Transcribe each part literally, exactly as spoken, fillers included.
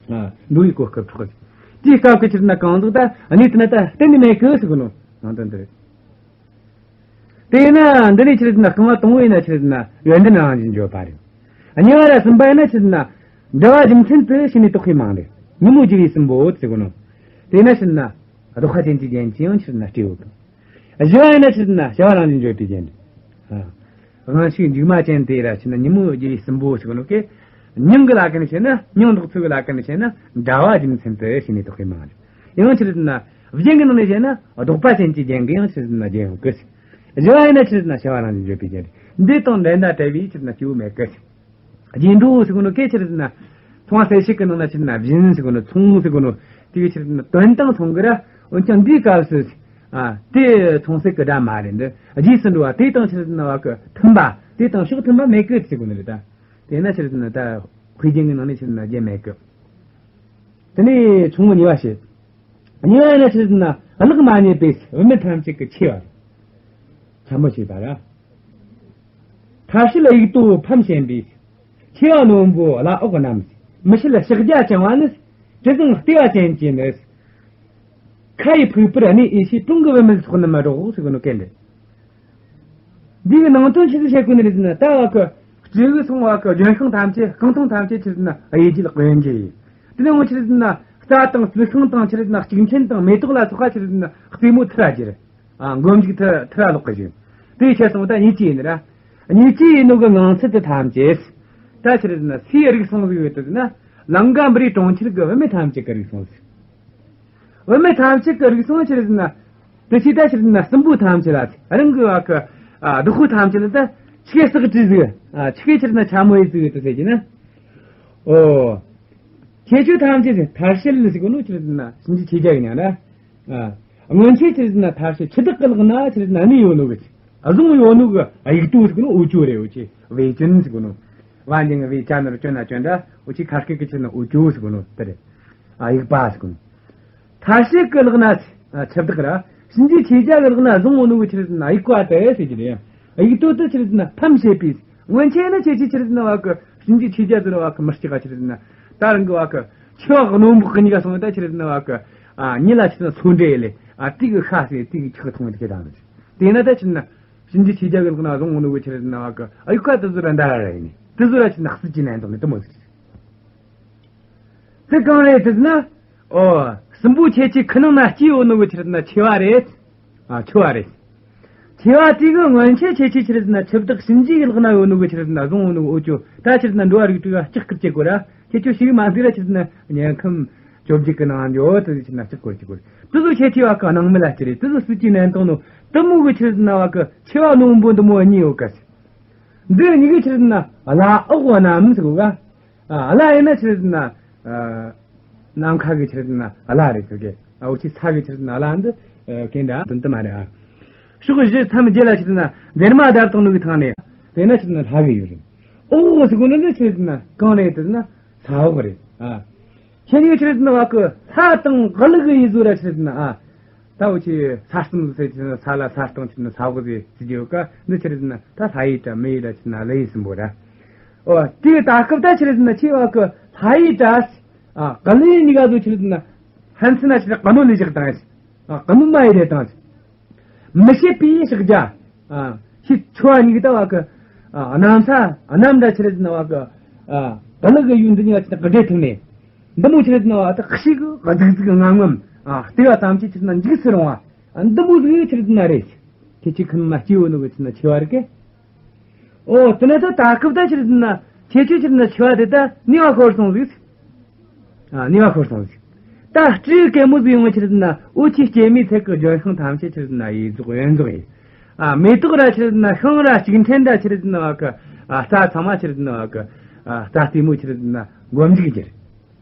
འགྲོ་བའི་གོ་སྐབས་འཕྲོག་གི། དེའི་སྐབས་ཀྱི་ཆི་རེད་ན་གང་ཟག་ད་གནས་དེ་ན་ད་གཏན་ནས་མེད་གི་ཟེར་གོ་ནོ་ནང་དོན་དེ་རེད། དེས་ན་འདི་ནས་ཆི་རེད་ན་རྐང་བ་དང་པོ་ཡིན་ན་ཆི་རེད་ན་ཡོན་ཏན་རང་བཞིན་བརྗོད་པ་རེད། གཉིས་པ་ར་གསུམ་པ་ཡིན་ན་ཆི་རེད་ན་འབྲེལ་བ་རྒྱུ་མཚན་དུ་བྱས་ནས་བཏགས་པའི་མིང་རེད། ཉིན་མོ་རྒྱུ་བའི་སྲིན་པོ་ཟེར་གོ་ནོ། དེས་ན་ཆི་རེད་ན་ལྡོག་པ་ཅན་གྱི་རྒྱན་གྱིས་ཡང་ཆི་རེད་ན་སྤྲས་ཡོད་གི། བཞི་བ་ཡིན་ན་ཆི་རེད་ན་བྱ་བ་རང་བཞིན་བརྗོད་པའི་རྒྱན་རེད། དབང་ཕྱུག་མཇུག་མ་ཅན་དེ་ར་ཆི་རེད་ན་ཉིན་མོ་རྒྱུ་བའི་སྲིན་པོ་ཟེར་གོ་ནོ་གི། མྱིང་གི་ལ་ཁ་ནས་བཤད་ན་མྱིང་འདོགས་ཚུལ་གྱི་ལ་ཁ་ནས་བཤད་ན་འབྲེལ་བ་རྒྱུ་མཚན་དུ་བྱས་ནས་བཏགས་པའི་མིང་རེད། ཡང་ཆི་རེད་ན་རྒྱན་གྱི་ནང་ནས་བཤད་ན་ལྡོག་པ་ཅན་གྱི་རྒྱན་གྱིས་ཡང་ཆི་རེད་ན་བརྒྱན་ཡོད་གི། བཞི་བ་ཡིན་ན་ཆི་རེད་ན་བྱ་བ་རང་བཞིན་བརྗོད་པའི་རྒྱན་རེད། འདི་དང་འགྲན་ཟླ་བྲལ་བའི་ཆི་རེད་ན་སྐྱེ་བོ་མེད་གི། རྗེས་འགྲོ་ཟེར་གོ་ནོ་སྐད་ཆི་རེད་ན། མཚུངས་པ་གསལ་བྱེད་ཀྱི་ནང་ན་ཆི་རེད་ན་བཞིན་ཟེར་གོ་ནོ་མཚུངས་ཟེར་གོ་ནོ། དེ་གི་ཆི་རེད་ན་དོན་དང་མཚུངས་གི་ར། འོན་ཀྱང་འདིའི་སྐབས་སུ། ཨ། དེ་མཚུངས་གསལ་གྱི་སྒྲ་མ་རེད་འདི། རྗེས་སུ་འགྲོ་བ་དེ་དང་ཆི་རེད་ན་བ་གི་མཐུན་པ། དེ་དང་ཕྱོགས་མཐུན་པ་མེད་གི་ཟེར་གོ་ནི་རེད་ད། དེས་ན་ཆི་རེད་ན་ད་དཔེ་རྒྱན་གྱི་ནང་ནས་ཆི་རེད་ན་རྒྱན་མེད་གི། དེ་ནས་ཆུང་ངུ་གཉིས་པ་བཤད། གཉིས་པ་ཡིན་ན་ཆི་རེད་ན་གླགས་མ་རྙེད་པས་བུད་མེད་ཐམས་ཅད་ཀྱི་མཆེ་བ་རེད། འཕྱ་སྨོད་བྱས་པ་ར། མཐར་བྱེད་དབྱུག་ཏོ་ཕམ་བྱེད་པའི། མཆེ་བ་རྣོན་པོ་བླ་འོག་རྣམས། མི་བྱེད་ཕྱག་རྒྱ་བཅིང་བ་ནི། དྲི་བཟང་ལྟེ་བ་ཅན་གྱི་ནི། ཁ་ཡི་ཕུག་པར་གནས་ཨེ་ཤེས། གྲོང་གི་བུད་མེད་ཚོགས་ནི་མི་འགྲོགས་ཟེར་གོ་ནོ་སྐད་འདི། འདི་གི་ནང་དོན་ཆི་ཟིག་བཤད་དགོས་ནི་རེད་ཟེར་ན་ད་བ་གི་སྤྲེའུ་སོང་བ་གི་ལྗོན་ཤིང་ཐམས་ཅད་རྐང་འཐུང་ཐམས་ཅད་ཆི་ཟེར་ན་གཡས་འགྱེལ་གཡོན་འགྱེལ་ཡིན། དེ་ནས་འོ་ཆི་ཟེར་ན་རྩྭ་དང་རྩི་ཤིང་དང་ཆི་ཟེར་ན་ལྕུག་ཕྲན་དང་མེ་ཏོག་ལ་སོགས་པ་ཆི་ཟེར་ན་རྩེ་མོ་ཐུར་ར་གྱུར། ཨ། མགོ་མཇུག་ཐུར་ཐུར་ར་ལོག་གི་བཞིན། དེའི་ཆེད་སོང་ད་གཉིས་ཀྱི་ཡིན་ར། གཉིས་ཀྱི་ཡིན་ནོ་གི་ངང་ཚུལ་དེ་ཐམས་ཅད། ད་ཆི་ཟེར་ན་སུའི་རིགས་སོང་ཟིག་ཡོད་དུ་ཟེར་ན། ལང་ཀ་པུ་རིའི་གྲོང་ཁྱེར་གི་བུད་མེད་ཐམས་ཅད་ཀྱི་རིགས་སོང་ཟིག། བུད་མེད་ཐམས་ཅད་ཀྱི་རིགས་སོང་ཆི་ཟེར་ན། དེ་ཕྱིར་ད་ཆི་ཟེར་ན་སྲིན་པོ་ཐམས་ཅད་ལ་རང་གི་བ་གི། ཨ། བདག་པོ་ཐམས་ཅད་ལ་ད་ཆི་གེ་སག་བྲིས་ཟིག། ཨ། ཆི་གེ་ཆི་ཟེར་ན་འཕྱ་སྨོད་ཡེ་ཟིག་ཡོད་དུ་ཟེར་གྱི་ན། ཨོ། ཁྱེད་ཆོ་ཐམས་ཅད་མཐར་བྱེད་ཟེར་གོ་ནོ་ཆི་ཟེར་ན་གཤིན་རྗེ་ཆོས་རྒྱལ་གི་མྱིང་ར། ཨ། སྔོན་ཆད་ཆི་ཟེར་ན་མཐར་བྱེད་འཆི་བདག་གི་ལག་ན་ཆི་ཟེར་ན་གནས་ཡོད་ནོ་གི། ཨ། བཟུང་ཡོད་ནོ་གི། ཨ། དབྱུག་ཏོ་ཟེར་གོ་ནོ་འོ་ཅོ་རེད། འོ་ཅི་བེ་ཅོན་ཟེར་གོ་ནོ། བ་འཇིང་བེ་ཅ་ན་རོ་ཅོ་ན་ཅོ་འདྲ། འོ་ཅི་ཁ་སྐད་ཀྱི་ཆི་ཟེར་ན་འོ་ཅོ་ཟེར་གོ་ནོ་དེ་རེད། ཨ། དབྱུག་པ་ཟེར་གོ་ནོ། མཐར་བྱེད་ཀྱི་ལག་ན། ཨ། འཆི་བདག་ར། གཤིན་རྗེ་ཆོས་རྒྱལ་གྱི་ལག་ན་བཟུང་ཡོད་ནོ་གི་ཆི་ཟེར་ན་དབྱུག་པ་དེ་ཟེར་གྱི་རེད། དབྱུག་ཏོ་དེ་ཆི་ཟེར་ན་ཕམ་བྱེད་པའི། སྔོན་ཆད་ནི་ཁྱེད་ཆོས་ཆི་ཟེར་ན་བ་གི་གཤིན་རྗེ་ཆོས་རྒྱལ་ཟེར་བ་གི་མི་སྐྱེ་ག་ཆི་ཟེར་ན། ད་རང་གི་བ་གི་མཆེ་བ་རྣོན་པོ་གི་གཉིས་ཀ་སོང་ད་ཆི་ཟེར་ན་བ་གི། ཨ། གཉིས་ལ་ཆི་ཟེར་ན་ཚོ་འདྲེས་ལས། ཨ། དེ་གི་ཤ་ཟོས་དེ་གི་ཁྲག་འཐུང་བའི་སྐད་བཏང་ནི། དེས་ན་ད་ཆི་ཟེར་ན་གཤིན་རྗེ་ཆོས་རྒྱལ་གྱི་ལག་ན་བཟུང་ཡོད་ནོ་གི་ཆི་ཟེར་ན་བ་གི་དབྱུག་པ་དེ་ཚོ་ར་འདྲ་ར་ར་ཡིན་ནི། དེ་ཚོ་ར་ཆི་ཟེར་ན་སྲིད་ཀྱི་ནན་ཏོག་ནི་དེ་མོ་ཟིག། དེ་གང་རེད་ཟེར་ན། ཨོ། སྲིན་པོ་ཁྱེད་ཀྱི་ཁ་ནང་ན་སྐྱེས་ཡོད་ནོ་གི་ཆི་ཟེར་ན་མཆེ་བ་རེད། ཨ། མཆེ་བ་རེད། མཆེ་བ་དེ་གི་སྔོན་ཆད་ཁྱེད་ཀྱི་ཆི་ཟེར་ན་འཆི་བདག་གཤིན་རྗེ་གི་ལག་ན་ཡོད་ནོ་གི་ཆི་ཟེར་ན་བཟུང་ཡོད་ནོ་གི་འོ་ཅོ། ད་ཆི་ཟེར་ན་འགྲོ་བ་རིགས་དྲུག་ལ་ལྕགས་སྐུལ་བྱེད་དགོས་ར། ཁྱེད་ཆོ་ཞིག་མ་འདུག་ར་ཆི་ཟེར་ན་དམྱལ་ཁམས་བཅོ་བརྒྱད་ཀྱི་ནང་འགྱོ་དེ་ཆི་ཟེར་ན་ལྕགས་སྐུལ་བྱེད་དགོས། དེ་ཚོ་ཁྱེད་ཆོ་བ་གི་སྣང་མེད་ལ་སྐྱུར་རེད། དེ་ཚོ་སྲིད་ཀྱི་ནན་ཏོག་ནོ་དེ་མོ་གི་ཆི་ཟེར་ན་བ་གི་མཆེ་བ་རྣོན་པོ་འདི་མོ་གཉིས་ཡོད་ག་ཟེར། འདི་གཉིས་ཀྱི་ཆི་ཟེར་ན་བླ་འོག་རྣམས་ཟེར་གོ་ག། ཨ། བླ་ཡིན་ན་ཆི་ཟེར་ན། ཨ། ནམ་མཁའ་གི་ཆི་ཟེར་ན་བླ་རེད་ཟེར་གི། ཨ། འོ་ཅི་ས་གི་ཆི་ཟེར་ན་བླ་འདི། ཨ། གན་འདྲ་དོན་དུ་མ་རེད། ཨ། ཕྱོགས་བཞི་མཚམས་བརྒྱད་ལ་ཆི་ཟེར་ན་འདན་མ་བརྡབས་བཏང་ནོ་གི་ཐང་ནས། དེ་ན་ཆི་ཟེར་ན་ལྷ་གི་ཡུལ་རེད། འོག་ཟེར་གོ་ནི་འདི་ཆི་ཟེར་ན་གང་རེད་ཟེར་ན་ས་འོག་རེད། ཨ། ཁྱེད་གཉིས་ཆི་ཟེར་ན་བ་གི་ལྷ་དང་ཀླུ་གི་ཡུལ་ཟོ་ར་ཆི་ཟེར་ན། ཨ། ད་འུ་ཆོས་ས་གསུམ་ཟེར་ཆི་ཟེར་ན་ས་ལ་ས་སྟེང་ཆི་ཟེར་ན་ས་འོག་ཟེར་ཟེར་གྱི་ཡོད་ཀ། འདི་ཆི་ཟེར་ན་ད་ལྷ་ཡི་གྲྭ་མི་ཡི་གྲྭ་ཆི་ཟེར་ན་ཀླུ་ཡི་གསུམ་པོ་ར། ཨོ། དེ་ད་སྐབས་ད་ཆི་ཟེར་ན་ཆེ་བ་གི་ལྷ་ཡི་གྲྭ། ཨ། ཀླུ་ཡི་གཉིས་ཀ་ཚོ་ཆི་ཟེར་ན་ཕན་ཚུན་ན་ཆི་ཟེར་ན་ཀ་ནོ་ལས་བཞག་དང་། ཨ། ཀ་ནོ་མ་ཡི་རེ་དང་། མི་བྱེད་པའི་ཕྱག་རྒྱ། ཨ། ཁྱེད་ཆོ་བ་གཉིས་ཀྱི་ད་བ་གི། ཨ། གནམ་ས་གནམ་འདྲ་ཆི་ཟེར་ན་བ་གི། ཨ། ཀླུ་གི་ཡུལ་འདི་གཉིས་ཀ་ཆི་ཟེར་ན་གི་སྦྲེལ་ཐུབ་ནས། འདི་མོ་ཆི་ཟེར་ན་བ་ད་ཤིག་གཟིག་གཟིག་ངམ་ངམ། ཨ། ལྟེ་བ་ཙམ་ཅིག་ཆི་ཟེར་ན་འཇིགས་སུ་རུང་བ། ཨ། འདི་མོ་ཟིག་ཆི་ཟེར་ན་རེད། ཁྱེད་ཀྱི་ཁ་ནང་ན་སྐྱེས་ཡོད་ནོ་གི་ཆི་ཟེར་ན་མཆེ་བ་རེད་ཀི། ཨོ། དེ་ནས་ད་ད་སྐབས་ད་ཆི་ཟེར་ན་ཁྱེད་ཆོས་ཆི་ཟེར་ན་མཆེ་བ་དེ་ད་ནུས་པ་ཤོར་སོང་ཟིག། ཨ། ནུས་པ་ཤོར་སོང་ཟིག། ད་སྤྲེའུ་གད་མོ་ཟིག་ཡོང་བ་ཆི་ཟེར་ན་འུ་ཆོའི་སྐྱེད་མོས་ཚལ་གི་ལྗོན་ཤིང་ཐམས་ཅད་ཆི་ཟེར་ན་ཡིད་རྫོགས་ཡོན་རྫོགས་ཡིན། ཨ། མེ་ཏོག་ར་ཆི་ཟེར་ན་ཤིང་ར་ལྕུག་ཕྲན་ར་ཆི་ཟེར་ན་བ་གི། ཨ། རྩྭ་ཚང་མ་ཆི་ཟེར་ན་བ་གི། ཨ། རྩྭ་ལྟེ་མོ་ཆི་ཟེར་ན་མགོ་མཇུག་གྱུར།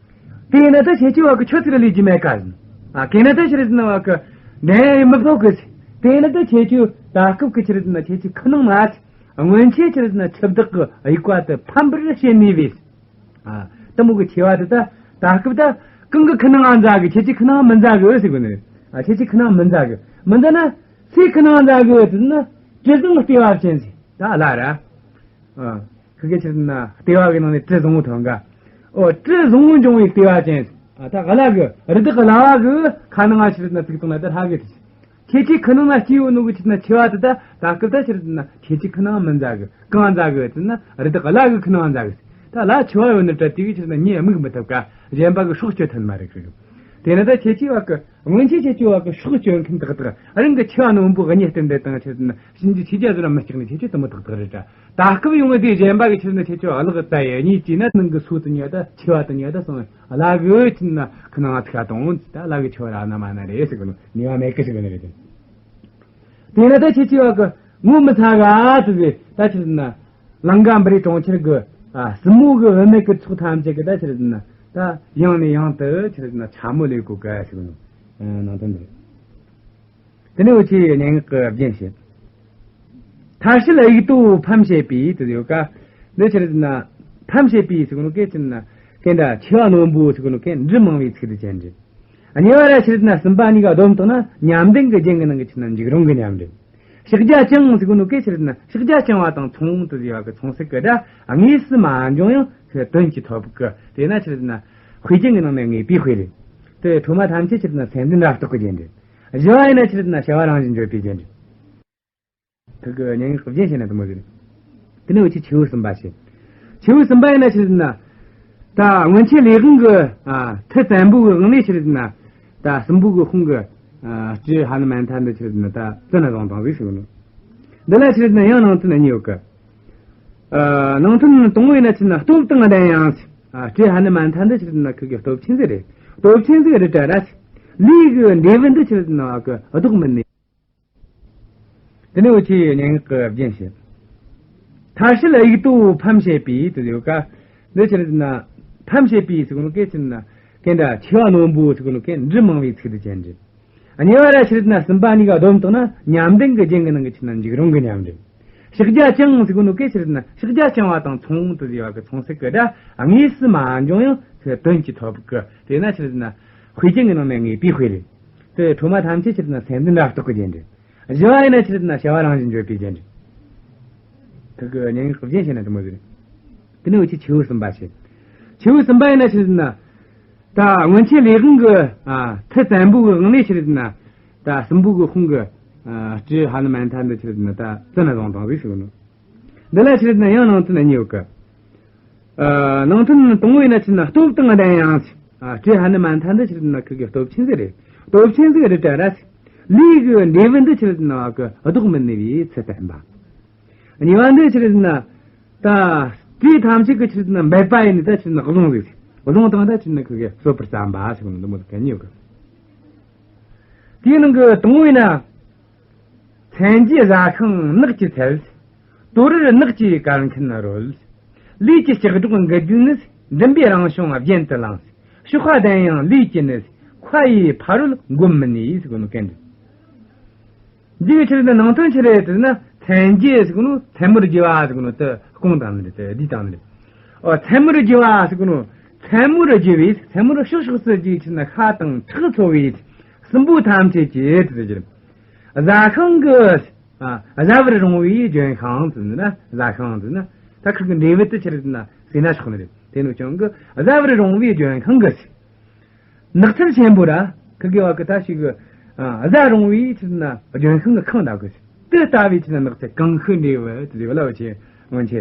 དེ་ཡིན་ན་ད་ཁྱེད་ཆོས་བ་གི་ཆོས་ཚིག་ལས་རྒྱུ་མེད་ཀ་ཟིན། ཨ། གན་ན་ད་ཆི་ཟེར་ན་བ་གི་འདྲེན་ཡ་ཡིན་མི་ཕོད་གི་ཟིན། དེ་ཡིན་ན་ད་ཁྱེད་ཆོས་ད་སྐབས་གི་ཆི་ཟེར་ན་ཁྱེད་ཆོས་ཁ་ནང་ན་སྔོན་ཆད་ཆི་ཟེར་ན་འཆི་བདག་གི་དབྱུག་པ་དེ་ཕམ་པར་བྱེད་ནུས་པས། ཨ། དེ་མོ་གི་མཆེ་བ་དེ་ད་ད་སྐབས་ད་གང་གི་ཁ་ནང་ང་འཛག་གི། ཁྱེད་ཀྱི་ཁ་ནང་མི་འཛག་གི་ཟེར་གོ་ནི། ཨ། ཁྱེད་ཀྱི་ཁ་ནང་མི་འཛག་གི། མི་འཛག་ན་སུའི་ཁ་ནང་འཛག་གི་ཟེར་ན་དྲི་བཟང་ལྟེ་བ་ཅན་ཟེར་ད་ལ་ར། ཨ། ཁི་གེ་ཆི་ཟེར་ན་ལྟེ་བ་གི་ནང་ནས་དྲི་བཟང་བོ་ཐོན་ག། ཨོ་དྲི་བཟང་པོ་འབྱུང་བའི་ལྟེ་བ་ཅན། ཨ་ད་གླ་གི་རི་དྭགས་གླ་བ་གི་ཁ་ནང་ང་ཆི་རེད་ན་ཐུག་བཏང་ན་ད་ཧ་གི་ཐུག་ཁྱེད་ཀྱི་ཁ་ནང་ན་སྐྱེས་ཡོད་ནོ་གི་ཆི་རེད་ན་མཆེ་བ་དེ་ད་ད་སྐབས་ད་ཆི་རེད་ན་ཁྱེད་ཀྱི་ཁ་ནང་མི་འཛའ་གི་གང་འཛའ་གི་ཟེར་ན་རི་དྭགས་གླ་གི་ཁ་ནང་འཛའ་གི་ད་གླ་མཆེ་བ་ཡོད་ནི་ད་དེ་གི་ཆི་རེད་ན་མྱི་དམིགས་མི་ཐུབ་ཀ་གཞན་པ་གི་སྲོག་གཅོད་ཐུབ་མ་རེད་གི་དེ་ན་ད་ཁྱེད་ཀྱི་བ་གི་སྔོན་ཆད་ཁྱེད་ཀྱི་བ་གི་སྲོག་གཅོད་མཁན་དག་དག་རང་གི་མཆེ་བ་རྣོན་པོ་གཉིས་སྟེང་དེ་དང་ཆི་རེད་ན་གཤིན་རྗེ་ཆོས་རྒྱལ་ཟེར་བ་མི་སྐྲག་ནི་ཁྱེད་ཀྱི་དུ་མི་ཐག་ཐག་རེད་ད། ད་སྐབས་ཡོང་བའི་དེ་གཞན་པ་གི་ཆི་རེད་ན་ཁྱེད་ཀྱི་གླགས་ད་ཡ་གཉིས་ཀྱིས་ན་ནང་གི་སོ་དེ་ཉོས་ད་མཆེ་བ་དེ་ཉོས་ད་སོང་། གླ་གི་ཆི་རེད་ན་ཁ་ནང་ང་ཐུག་ག་དང་ད་གླ་གི་མཆེ་བ་ར་ན་མ་ན་རེད་ཟེར་གི་ནོ་ནུས་པ་མེད་གི་ཟེར་གི་ནི་རེད། དེ་ན་ད་ཁྱེད་ཀྱི་བ་གི་ངོ་མི་ཚ་ག་ཟེར་བས་ད་ཆི་རེད་ན་ལང་ཀ་པུ་རིའི་གྲོང་ཁྱེར་གི་ཨ་སྲིན་མོ་གི་བུད་མེད་ཀྱི་ཚོགས་ཐམས་ཅད་ཀྱི་ད་ཆི་རེད་ན་ད་ཡང་ནས་ཡང་དུ་ཆི་རེད་ན་འཕྱ་སྨོད་ལས་གོ་ག་ཟེར་གི་ནོ་ནང་དོན་འདི་རེད། དེ་ནས་འུ་ཆོས་སྙན་ངག་གི་རྒྱན་བཤད། མཐར་བྱེད་དབྱུག་ཏོ་ཕམ་བྱེད་པའི་དེ་ཡོད་ཀ་འདི་ཆི་རེད་ན། ཕམ་བྱེད་པའི་ཟེར་གོ་ནོ་སྐད་ཆི་རེད་ན་སྐད་འདྲ་མཆེ་བ་རྣོན་པོ་ཟེར་གོ་ནོ་སྐད་འབྲུ་མང་བའི་ཚིག་འདི་ཅན་རེད། གཉིས་པ་ར་ཆི་རེད་ན་སུམ་པ་གཉིས་ཀ་སྡོམ་བཏང་ན་ཉམས་ལྡན་གྱི་རྒྱན་གྱི་ནང་གི་ཆི་རེད་ན་འཇིགས་རུང་གི་ཉམས་རེད། ཕྱག་རྒྱ་བཅིངས་ཟེར་གོ་ནོ་སྐད་ཆི་རེད་ན་ཕྱག་རྒྱ་བཅིངས་པ་དང་མཚུངས་དེ་ཡོད་ཀ་མཚུངས་གསལ་གྱི་སྒྲ་དངོས་སུ་མ་འབྱུང་ཡང་དོན་གྱིས་ཐོབ་ཀྱི་དེས་ན་ཆི་རེད་ན་དཔེ་རྒྱན་གྱི་ནང་ནས་ངེས་པའི་དཔེ་རེད། དེ་ཁྲོ་མ་ཐམས་ཅད་ཆི་རེད་ན་སེམས་ལྡན་རབ་རྟོག་གི་རྒྱན་རེད། བཞི་བ་ཡིན་ན་ཆི་རེད་ན་བྱ་བ་རང་བཞིན་བརྗོད་པའི་རྒྱན་རེད། ཁོ་གི་སྙན་ངག་གི་རྒྱན་བཤད་ན་དེ་མོ་ཟེར། དེ་ནས་འུ་ཆོས་བྱེའུ་གསུམ་པ་བཤད། བྱེའུ་གསུམ་པ་ཡིན་ན་ཆི་རེད་ན། ད་སྔོན་ཆད་ལས་དབང་གི་ཨ་མཐུ་བཙན་པོ་གི་དབང་ནས་ཆི་རེད་ན། ད་སྲིན་པོ་གི་དཔུང་གི་ཨ་སྤྲེའུ་ཧ་ནུ་མན་ཐ་འདི་ཆི་རེད་ན་ད་བཙོན་ན་བཟུང་བཏང་ཟིག་ཟེར་གི་ནོ། འདི་ལ་ཆི་རེད་ན་ཡང་ནང་དོན་གཉིས་ཡོད་གི། ཨ་ནང་དོན་དང་པོ་ཡིན་ན་ཆི་རེད་ན་སྟོབས་དང་ལྡན་ཡང་། ཨ་སྤྲེའུ་ཧ་ནུ་མན་ཐ་འདི་ཆི་རེད་ན་ཁོ་གི་སྟོབས་ཆེན་ཟིག་རེད། སྟོབས་ཆེན་ཟིག་རེད་དྲ་ར། ལས་ཀྱི་འབྲས་བུ་འདི་ཆི་རེད་ན་གི་ལྡོག་མིན་ནས། དེ་ནས་འུ་ཆོས་སྙན་ངག་གི་རྒྱན་བཤད། མཐར་བྱེད་དབྱུག་ཏོ་ཕམ་བྱེད་པའི་དེ་ཡོད་ཀ་འདི་ཆི་རེད་ན། ཕམ་བྱེད་པའི་ཟེར་གོ་ནོ་སྐད་ཆི་རེད་ན་སྐད་འདྲ་མཆེ་བ་རྣོན་པོ་ཟེར་གོ་ནོ་སྐད་འབྲུ་མང་བའི་ཚིག་འདི་ཅན་རེད། གཉིས་པ་ར་ཆི་རེད་ན་སུམ་པ་གཉིས་ཀ་སྡོམ་བཏང་ན་ཉམས་ལྡན་གྱི་རྒྱན་གྱི་ནང་གི་ཆི་རེད་ན་འཇིགས་རུང་གི་ཉམས་རེད། ཕྱག་རྒྱ་བཅིངས་ཟེར་གོ་ནོ་སྐད་ཆི་རེད་ན་ཕྱག་རྒྱ་བཅིངས་པ་དང་མཚུངས་དེ་ཡོད་ཀ་མཚུངས་གསལ་གྱི་སྒྲ་དངོས་སུ་མ་འབྱུང་ཡང་དོན་གྱིས་ཐོབ་ཀྱི་དེས་ན་ཆི་རེད་ན་དཔེ་རྒྱན་གྱི་ནང་ནས་ངེས་པའི་དཔེ་རེད། དེ་ཁྲོ་མ་ཐམས་ཅད་ཆི་རེད་ན་སེམས་ལྡན་རབ་རྟོག་གི་རྒྱན་རེད། བཞི་བ་ཡིན་ན་ཆི་རེད་ན་བྱ་བ་རང་བཞིན་བརྗོད་པའི་རྒྱན་རེད། ཁོ་གི་སྙན་ངག་གི་རྒྱན་བཤད་ན་དེ་མོ་ཟེར། དེ་ནས་འུ་ཆོས་བྱེའུ་གསུམ་པ་བཤད། བྱེའུ་གསུམ་པ་ཡིན་ན་ཆི་རེད་ན། ད་སྔོན་ཆད་ལས་དབང་གི་ཨ་མཐུ་བཙན་པོ་གི་དབང་ནས་ཆི་རེད་ན། ད་སྲིན་པོ་གི་དཔུང་གི་ཨ་སྤྲེའུ་ཧ་ནུ་མན་ཐ་འདི་ཆི་རེད་ན་ད་བཙོན་ན་བཟུང་བཏང་ཟིག་ཟེར་གི་ནོ། འདི་ལ་ཆི་རེད་ན་ཡང་ནང་དོན་གཉིས་ཡོད་གི། ཨ་ནང་དོན་དང་པོ་ཡིན་ན་ཆི་རེད་ན་སྟོབས་དང་ལྡན་ཡང་། ཨ་སྤྲེའུ་ཧ་ནུ་མན་ཐ་འདི་ཆི་རེད་ན་ཁོ་གི་སྟོབས་ཆེན་ཟིག་རེད། སྟོབས་ཆེན་ཟིག་རེད་དྲ་ར། ལས་ཀྱི་འབྲས་བུ་འདི་ཆི་རེད་ན་གི་ལྡོག་མིན་ནུས་པའི་ཚུལ་བསྟན་པ། གཉིས་པ་འདི་ཆི་རེད་ན། ད་སྤྲེའུ་ཐམས་ཅད་ཀྱི་ཆི་རེད་ན་འབད་པ་ཡིན་ནི་ད་ཆི་རེད་ན་བཟུང་ཟིག་བཟུང་བཏང་ད་ཆི་རེད་ན་ཁོ་གི་གསོད་པར་བརྩམས་པ་ཟེར་གི་ནོ་འདི་མོ་གི་གཉིས་ཡོད་གི། དེའི་ནང་གི་དང་པོ་ཡིན་ན། མཚན་རྒྱུའི་བཟའ་ཤིང་ནགས་ཀྱི་ཚལ། དོ་རར་ནགས་ཀྱི་གར་མཁན་རོལ། ལས་ཀྱི་ལྕགས་སྒྲོག་འགུལ་དུས་ནི། མགྲིན་པའི་རང་བྱུང་རྒྱན་དུ་བླངས། གཤོག་པ་ལྡན་ཡང་ལས་ཀྱི་ནི། མཁའ་ཡི་ཕ་རོལ་འགོམ་མི་ནུས་ཟེར་གི་ནོ་གན་འདི། འདིའི་ཕྱིར་ནི་ནང་དོན་ཆི་རེད་ཟེར་ན་མཚན་རྒྱུ་ཟེར་གི་ནོ་མཚན་མོར་རྒྱུ་བ་ཟེར་གི་ནོ་དེ་སྐོང་དང་ནི་རེད་དེ་བསྡུས་དང་ནི་རེད། ཨོ་མཚན་མོར་རྒྱུ་བ་ཟེར་གི་ནོ་མཚན་མོར་རྒྱུ་བས་མཚན་མོར་ཕྱོགས་ཕྱོགས་སུ་རྒྱུ་ཕྱིར་ན་ཤ་དང་ཁྲག་འཚོ་བའི་སྲིན་པོ་ཐམས་ཅད་ཀྱི་དེ་ཟེར། བཟའ་ཤིང་གི། ཨ། བཟའ་བར་རུང་བའི་ལྗོན་ཤིང་ཟེར་ན་བཟའ་ཤིང་ཟེར་ན་ད་ཁིར་གི་འབྲས་བུ་དེ་ཆི་རེད་ཟེར་ན་ཟོས་ན་ཆོག་ནི་རེད། དེ་ནི་ཀྱང་གི་བཟའ་བར་རུང་བའི་ལྗོན་ཤིང་གི་ནགས་ཚལ་ཆེན་པོ་ར་ཁིར་གི་བ་གི་ད་ཞིག་གི་ཨ་བཟའ་རུང་བའི་ཆི་རེད་ཟེར་ན་ལྗོན་ཤིང་གི་ཁང་ད་གི་དེ་ལྟ་བུའི་ཆི་རེད་ཟེར་ན་ནགས་ཚལ་གང་ཤུ་འབྲས་བུ་དེ་ལ་བ་ཆེ་སྔོན་ཆེ་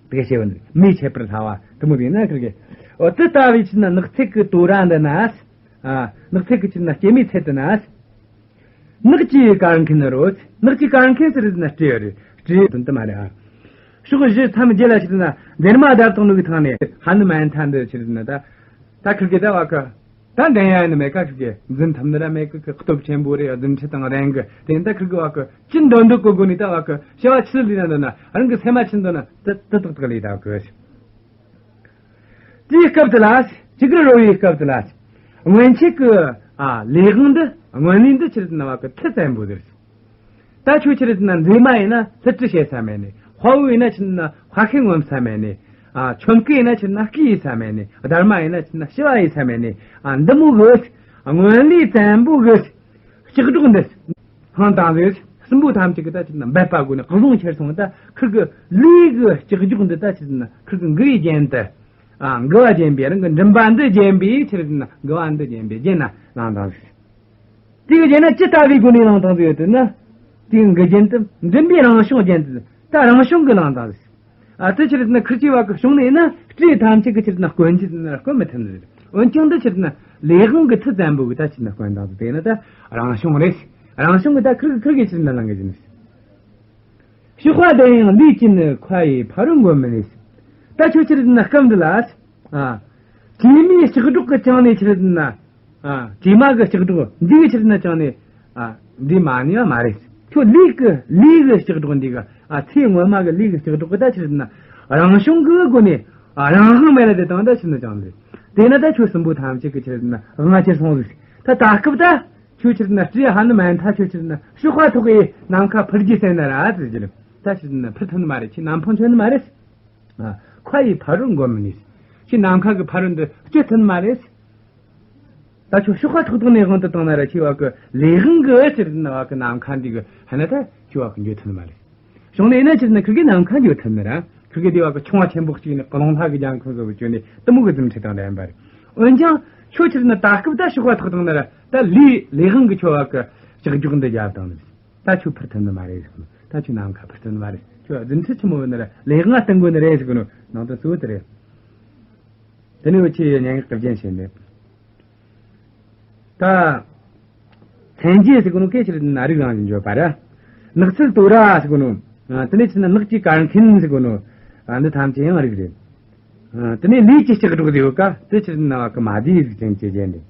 དེ་ག་ཤེས་བ་ནི་མེ་མཆེད་པར་སླ་བ་དེ་མོ་དེ་ན་ཁིར་གི་ཨོ་དེ་ལྟ་བུའི་ཆི་རེད་ཟེར་ན་ནགས་ཚལ་གི་དོ་ར་འདི་ན་ཨ་ནགས་ཚལ་གི་ཆི་རེད་ཟེར་ན་སྐྱེད་མོས་ཚལ་དེ་ན། ནགས་ཀྱི་གར་མཁན་རོལ། ནགས་ཀྱི་གར་མཁན་ཟེར་ན་སྤྲེའུ་རེད། སྤྲེའུ་དོན་དུ་མ་རེད་ཨ། ཕྱོགས་བཞི་མཚམས་བརྒྱད་ལ་ཆི་རེད་ཟེར་ན་འདན་མ་བརྡབས་བཏང་ནོ་གི་ཐང་ནས་ཧ་ནུ་མན་ཐ་འདི་ཆི་རེད་ཟེར་ན་ད། ད་ཁིར་གི་ད་བ་གི། ད་འགྲན་ཡ་ནི་མེད་ཀ་ཁིར་གི་འཛིན་ཐུབ་ནི་ར་མེད་ཀི་ཁི་སྟོབས་ཆེན་པོ་རེད་འཛིན་ཁྲི་དང་རན་གི་དེ་ད་ཁིར་གི་བ་གི་ཅི་འདོད་འདོད་གི་སྒོ་ནས་ད་བ་གི་བྱ་བ་ཆི་ལས་ན་འདོད་ན་རང་གི་སེམས་མ་ཆི་འདོད་ན་ད་ད་ཏག་ཏག་ལས་ད་གི། དེའི་སྐབས་དེ་ལ་ཅི་གི་རོལ་བའི་སྐབས་དེ་ལ་སྔོན་ཆད་ཀྱི་ཨ་ལས་དབང་འདི་སྔོན་ལས་འདི་ཆི་རེད་ཟེར་ན་བ་གི་མཐུ་བཙན་པོ་ཟེར། ད་ཁྱོད་ཆི་རེད་ཟེར་ན་མཛེས་མ་ཡིན་ན་ལྷུ་དྲི་བྱེད་ས་མེད་ནི། དཔའ་བོ་ཡིན་ན་ཆི་རེད་ཟེར་ན་དཔའ་ཤེད་ངོམ་ས་མེད་ནི། ཨ་ཆོམ་རྐུན་ཡིན་ན་ཆི་རེད་ཟེར་ན་རྐུ་ཡེད་ས་མེད་ནི། སྡར་མ་ཡིན་ན་ཆི་རེད་ཟེར་ན་ཞུ་བ་ཡེད་ས་མེད་ནི། ཨ་འདི་མོ་གི་སྔོན་ལས་བཙན་པོ་གི་ལྕགས་སྒྲོག་འདི། ཧང་དང་ཟེར། སྲིན་པོ་ཐམས་ཅད་ཀྱི་ད་ཆི་རེད་ཟེར་ན་འབད་པ་སྒོ་ནས་བཟུང་ཁྱེར་སོང་ད་ཁིར་གི་ལས་ཀྱི་ལྕགས་སྒྲོག་འདི་ད་ཆི་རེད་ཟེར་ན་ཁིར་གི་མགུ་ཡི་རྒྱན་དུ། ཨ། མགུ་བ་བརྒྱན་པའི་རང་གི་མགྲིན་པ་འདི་བརྒྱན་པའི་ཕྱིར་ན་མགུ་བ་འདི་བརྒྱན་པའི་རྒྱན་ན་བླངས་བཏང་ཟིག་དེ་གི་རྒྱན་ན་ཅི་ལྟ་བུའི་སྒོ་ནས་བླངས་བཏང་ཟིག་ཡོད་དེ་ན། དེའི་མགུལ་རྒྱན་དུ་མགྲིན་པའི་རང་བྱུང་རྒྱན་དུ་ད་རང་བྱུང་གི་བླངས་བཏང་ཟིག་ཨ། དེ་ཕྱིར་ན་ཁིར་གྱི་བ་གི་བྱུང་ནས་ན་སྤྲེའུ་ཐམས་ཅད་ཀྱི་ཕྱིར་ན་སྐོན་གྱི་ན་སྐོན་མི་ཐུབ་ནི་རེད། འོན་ཀྱང་འདི་ཕྱིར་ན་ལས་དབང་གི་མཐུ་བཙན་པོ་གི་ད་ཕྱིར་ན་སྐོན་བཏང་ཟིག་དེ་ན་ད་རང་བྱུང་རེད། རང་བྱུང་གི་ད་ཁིར་གི་ཁིར་གི་ཕྱིར་ན་བླངས་གི་ཡིན། གཤོག་པ་ལྡན་ཡང་ལུས་ཀྱིས་ནི། མཁའ་ཡི་ཕ་རོལ་འགོམ་མི་ནུས། ད་ཁྱོད་ཕྱིར་ན་སྐབས་འདི་ལ། ཨ། བྱེ་མའི་ལྕགས་སྒྲོག་གིས་བཅིངས་ནས་ཕྱིར་ན། ཨ། བྱེ་མ་གི་ལྕགས་སྒྲོག་འདི་གིས་ཕྱིར་ན་བཅིངས་ནས། ཨ། འདི་མ་ནུས་པ་མ་རེད། ཁྱོད་ལུས་ཀྱི་ལུས་ཀྱི་ལྕགས་སྒྲོག་འདི་གིས། ཨ། ཚེ་སྔོན་མ་གི་ལུས་ཀྱི་ལྕགས་སྒྲོག་གིས་ད་ཕྱིར་ན་རང་བྱུང་གི་སྒོ་ནས། ཨ། རང་དབང་མེད་ལ་དེ་དང་ད་ཕྱིར་ན་བཅིངས་ནས། དེས་ན་ད་ཁྱོད་སྲིན་པོ་ཐམས་ཅད་ཀྱི་ཕྱིར་ན་དབང་ཁྱེར་སོང་ཟིག་ད་ད་སྐབས་ད། ཁྱོད་ཕྱིར་ན་སྤྲེའུ་ཧ་ནུ་མན་ཐ་ཁྱོད་ཕྱིར་ན་གཤོག་པ་ཐོགས་གི་ནམ་མཁའ་འཕུར་རྒྱུ་ཟེར་ན་ར་ཟེར་གྱི་རེད། ད་ཕྱིར་ན་འཕུར་ཐུབ་ནི་མ་རེད། ཁྱོད་ནམ་འཕང་ཆོད་ནི་མ་རེད། ཨ། མཁའ་ཡི་ཕ་རོལ་འགོམ་མི་ནུས། ཁྱོད་ནམ་མཁའ་གི་ཕ་རོལ་འདི་སྐྱོད་ཐུབ་ནི་མ་རེད། ད་ཁྱོད་གཤོག་པ་ཐོགས་ཐོགས་ནས་དབང་དུ་བཏང་ན་ར་ཁྱོད་བ་གི་ལས་དབང་གི་ཕྱིར་ན་བ་གི་ནམ་མཁའ་འདི་གི་ཧ་ན་ད་ཁྱོད་བ་གི་འགྱོ་ཐུབ་ནི་མ་རེད། བྱུང་ནས་ན་ཕྱིར་ན་ཁིར་གི་ནམ་མཁའ་འགྱོ་ཐུབ་ནི་ར། ཁིར་གི་སྡེ་བ་གི་ཆུང་བ་ཆེན་པོ་གཅིག་ནི་རླུང་ལྷ་གི་རྒྱལ་ཁམས་སུ་བུད་ནས་གཏི་མུག་གི་རྫུ་འཕྲུལ་དང་ལྡན་པ་རེད། འོན་ཀྱང་ཁྱོད་ཕྱིར་ན་ད་སྐབས་ད་གཤོག་པ་ཐོགས་བཏང་ན་ར་ད་ལུས་ལས་དབང་གི་ཁྱོད་བ་གི་ལྕགས་སྒྲོག་འདི་རྒྱབ་བཏང་ནི་རེད། ད་ཁྱོད་འཕུར་ཐུབ་ནི་མ་རེད་ཟེར་གི་ནོ། ད་ཁྱོད་ནམ་མཁའ་འཕུར་ཐུབ་ནི་མ་རེད། ཁྱོད་རྫུ་འཕྲུལ་ཆི་མོ་ཡོད་ན་ར་ལས་དབང་བསྟུན་དགོས་ནི་རེད་ཟེར་གི་ནོ། ནང་དོན་གཙོ་བོ་དེ་རེད། དེ་ནས་འུ་ཆོས་སྙན་ངག་གི་རྒྱན་བཤད་ནས། ད། མཚན་རྒྱུ་ཟེར་གོ་ནོ་སྐད་ཆ་རེད་ན་རིགས་རང་བཞིན་བརྗོད་པ་ར། ནགས་ཚལ་དོ་ར་ཟེར་གོ་ནོ། ཨ། དེ་ནས་ཕྱིར་ན་ནགས་ཀྱི་གར་མཁན་ཟེར་གོ་ནོ། ཨ། འདི་ཐམས་ཅད་ཡང་རིགས་རེད། ཨ། དེ་ནས་ལུས་ཀྱི་ལྕགས་སྒྲོག་ཟེར་ཡོད་ཀ་དེ་ཕྱིར་ན་བ་གི་མ་དེའི་གཟུགས་ཅན་གྱི་རྒྱན་རེད།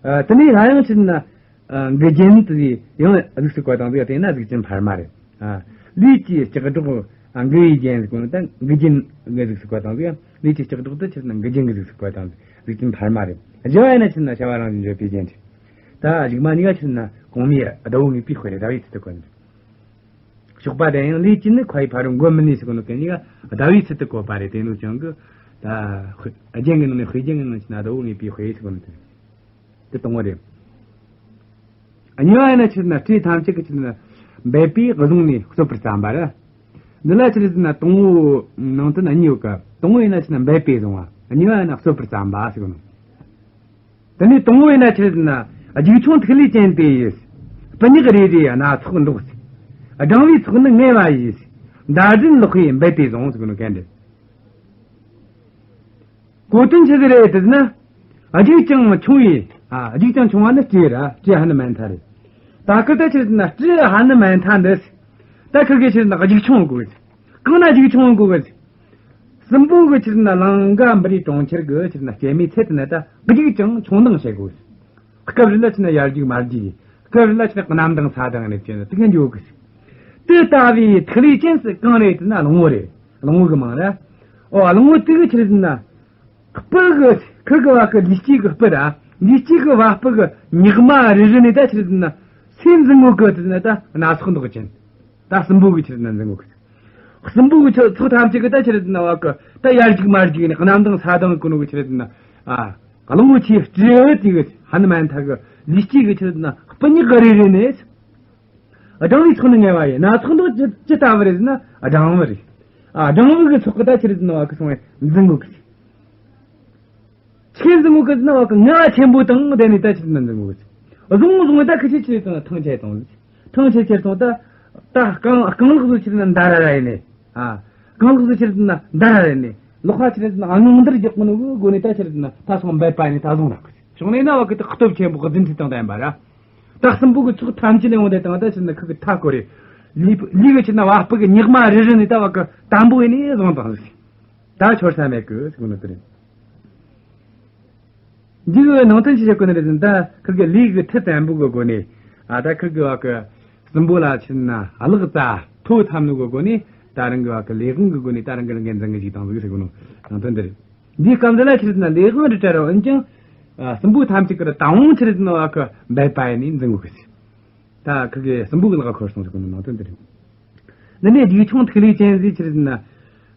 ཨ། དེ་ནས་སླར་ཡང་ཕྱིར་ན། ཨ། མགུལ་རྒྱན་དེ་ཡང་གཟུགས་སུ་བཀོད་བཏང་ཟིག་དེ་ན་གཟུགས་ཅན་འཕར་མ་རེད། ཨ། ལུས་ཀྱི་ལྕགས་སྒྲོག་ཨ། མགུལ་ཡི་རྒྱན་ཟེར་གོ་ནོ་ད་མགུལ་རྒྱན་གྱི་གཟུགས་སུ་བཀོད་བཏང་ཟིག་ལུས་ཀྱི་ལྕགས་སྒྲོག་དེ་ཕྱིར་ན་མགུལ་རྒྱན་གྱི་གཟུགས་སུ་བཀོད་བཏང་ཟིག་གཟུགས་ཅན་འཕར་མ་རེད། བཞི་བ་ཡིན་ན་ཕྱིར་ན་བྱ་བ་རང་བཞིན་བརྗོད་པའི་རྒྱན་རེད། ད་གཞུག་མ་གཉིས་ཀ་ཕྱིར་ན་གོང་མའི་ཟླ་བོ་དངོས་པོའི་དཔེ་རེད། ཟླ་བོའི་ཚུལ་དུ་བཀོད་ནི་རེད། གཤོག་པ་ལྡན་ཡང་ལུས་ཀྱིས་ནི། མཁའ་ཡི་ཕ་རོལ་འགོམ་མི་ནུས་ཟེར་གོ་ནོ་གན་གཉིས་ཀ་ཟླ་བོའི་ཚུལ་དུ་བཀོད་པ་རེད། དེ་ནོ་ཅང་གི་ད་རྒྱན་གྱི་ནང་ནས་དཔེ་རྒྱན་གྱི་ནང་ཕྱིར་ན་ཟླ་བོ་དངོས་པོའི་དཔེ་ཟེར་གོ་ནོ་དེ་རེད། དེ་དང་པོ་རེད། གཉིས་པ་ཡིན་ན་ཕྱིར་ན་སྤྲེའུ་ཐམས་ཅད་ཀྱིས་ཕྱིར་ན་འབད་པས་བཟུང་ནས་གསོད་པར་བརྩམས་པ་རེད། འདི་ལ་ཕྱིར་ན་དང་པོ་ནང་དོན་གཉིས་ཡོད་ཀ་དང་པོ་ཡིན་ན་ཕྱིར་ན་འབད་པས་བཟུང་བ། གཉིས་པ་ཡིན་ན་གསོད་པར་བརྩམས་པ་ཟེར་གོ་ནོ། དེ་ནས་དང་པོ་ཡིན་ན་ཕྱིར་ན་རྒྱུག་མཆོང་ཐིག་ལེ་ཅན་དེ་ཡིས། སྤུ་ཉག་རེ་རེ་སྣ་ཚོགས་འདོགས། སྦྲང་བུའི་ཚོགས་ནི་ངལ་བ་ཡིས། འདར་བཞིན་ལག་པས་འབད་དེ་བཟུང་ཟེར་གོ་ནོ་གན་རེད། གོ་དོན་ཆི་ཟིག་རེད་དེ་ན། རྒྱུག་ཅིང་མཆོང་བའི། ཨ། རྒྱུག་ཅིང་མཆོང་བ་ནི་སྤྲེའུ་ར་སྤྲེའུ་ཧ་ནུ་མན་ཐ་རེད། ད་ཁིར་ད་ཕྱིར་ན་སྤྲེའུ་ཧ་ནུ་མན་ཐ་འདི། ད་ཁིར་གི་ཕྱིར་ན་རྒྱུག་མཆོང་དགོས། གང་ན་རྒྱུག་མཆོང་དགོས། སྲིན་པོ་གི་ཕྱིར་ན་ལང་ཀ་པུ་རིའི་གྲོང་ཁྱེར་གི་ཕྱིར་ན་སྐྱེད་མོས་ཚལ་དེ་ན་ད་རྒྱུག་ཅིང་མཆོང་ལྡིང་བྱེད་དགོས། སྐབས་རེ་ལ་ཕྱིར་ན་ཡར་རྒྱུག་མར་རྒྱུག་སྐབས་རེ་ལ་ཕྱིར་ན་གནམ་ལྡིང་ས་ལྡིང་ནས་ཕྱིར་ན་དེ་ག་འགྱོ་གི་དེ་ལྟ་བུའི་ཐིག་ལེ་ཅན་སུ་གང་རེད་དེ་ན་གླང་བོ་རེད། གླང་བོ་གི་མིང་ར། ཨོ། གླང་བོ་དེ་གི་ཕྱིར་ན། སྤུ་གི་ཁིར་གི་བ་གི་ལུས་སྐྱེས་གི་སྤུ་ར། ལུས་སྐྱེས་གི་བ་སྤུ་གི་ཉག་མ་རེ་རེ་ནས་ད་ཕྱིར་ན་སུས་འཛིན་གོ་གི་དེ་ན་ད་སྣ་ཚོགས་འདོགས་ཅན། ད་སྲིན་པོ་གི་ཕྱིར་ན་འཛིན་གོ་གི་སྲིན་པོ་གི་ཚོགས་ཐམས་ཅད་གི་ད་ཕྱིར་ན་བ་གི་ད་ཡར་རྒྱུག་མར་རྒྱུག་ནས་གནམ་ལྡིང་ས་ལྡིང་གི་ནོ་གི་ཕྱིར་ན། ཨ། གླང་བོ་ཆེ་སྤྲེའུ་དེ་གི་ཧ་ནུ་མན་ཐ་གི་ལུས་སྐྱེས་གི་ཕྱིར་ན་སྤུ་ཉག་གི་རེ་རེ་ནས། སྦྲང་བུའི་ཚོགས་ནི་ངལ་བ་ཡིས། སྣ་ཚོགས་འདོགས་ཅི་ཅི་ལྟ་བུ་རེད་ཟེར་ན་སྦྲང་བུ་རེད། ཨ། སྦྲང་བུ་གི་ཚོགས་གི་ད་ཕྱིར་ན་བ་གི་སོང་བས་འཛིན་གོ་གི་ཆི་འཛིན་གོ་གི་ཟེར་ན་བ་གི་ངལ་བ་ཆེན་པོ་དང་ལྡན་ནས་ད་ཕྱིར་ན་འཛིན་གོ་གི་བཟུང་བཟུང་བས་ད་ཁི་ཆི་ཆི་དང་ཐང་ཆད་དང་ཐང་ཆད་ཆེར་སོང་ད། ད་རྐང་རྐང་ལག་བཟོ་ཕྱིར་ན་འདར་ར་ཡིན་ནས། ཨ། རྐང་ལག་བཟོ་ཕྱིར་ན་འདར་ར་ཡིན་ནས་ལག་པ་ཕྱིར་ན་ངང་འདར་རྒྱག་གོ་ནོ་གི་སྒོ་ནས་ད་ཕྱིར་ན་ད་སོང་འབད་པ་ཡིན་ནས་ད་བཟུང་ར་གི་བྱུང་ནས་ན་བ་གི་ད་སྟོབས་ཆེན་པོ་གི་རྫུ་འཕྲུལ་དང་ལྡན་པ་ར། ད་སྲིན་པོ་གི་ཚོགས་ཐམས་ཅད་ལས་འོང་དེ་དང་ད་ཕྱིར་ན་ཁི་གི་མཐའ་སྐོར་རེ། ལུས་ལུས་གི་ཕྱིར་ན་བ་སྤུ་གི་ཉག་མ་རེ་རེ་ནས་ད་བ་གི་དམ་པོ་ཡིན་ནས་བཟུང་དང་ཟིག་ད་འཆོར་ས་མེད་གི་ཟེར་གོ་ནོ་དེ་རེད། འདི་གི་ནང་དོན་ཅི་བཤད་གོ་ནི་རེད་ཟེར་ན་ད་ཁིར་གི་ལུས་གི་མཐུ་བཙན་པོ་གི་སྒོ་ནས། ཨ། ད་ཁིར་གི་བ་གི་སྲིན་པོ་ལ་ཕྱིར་ན་གླགས་རྩ་ཐོ་འཐམ་ནོ་གི་སྒོ་ནས་ད་རང་གི་བ་གི་ལས་དབང་གི་སྒོ་ནས་ད་རང་གི་རང་གི་འཛིན་གི་ཞིག་དང་ཟིག་ཟེར་གོ་ནོ་ནང་དོན་འདི་རེད། འདིའི་སྐབས་འདི་ལ་ཕྱིར་ན་ལས་དབང་རི་བྲལ་རུ་འོན་ཀྱང་། ཨ། སྲིན་པོ་ཐམས་ཅད་ཀྱི་དང་བོ་ཕྱིར་ན་བ་གི་འབད་པ་ཡིན་ནས་འཛིན་གོ་གི་ཟེར། ད་ཁི་གེ་སྲིན་པོ་གི་ལག་ཁར་སོང་ཟེར་གོ་ནོ་ནང་དོན་འདི་རེད། འདི་ནས་རྒྱུག་མཆོང་ཐིག་ལེ་ཅན་ཟིག་ཕྱིར་ན།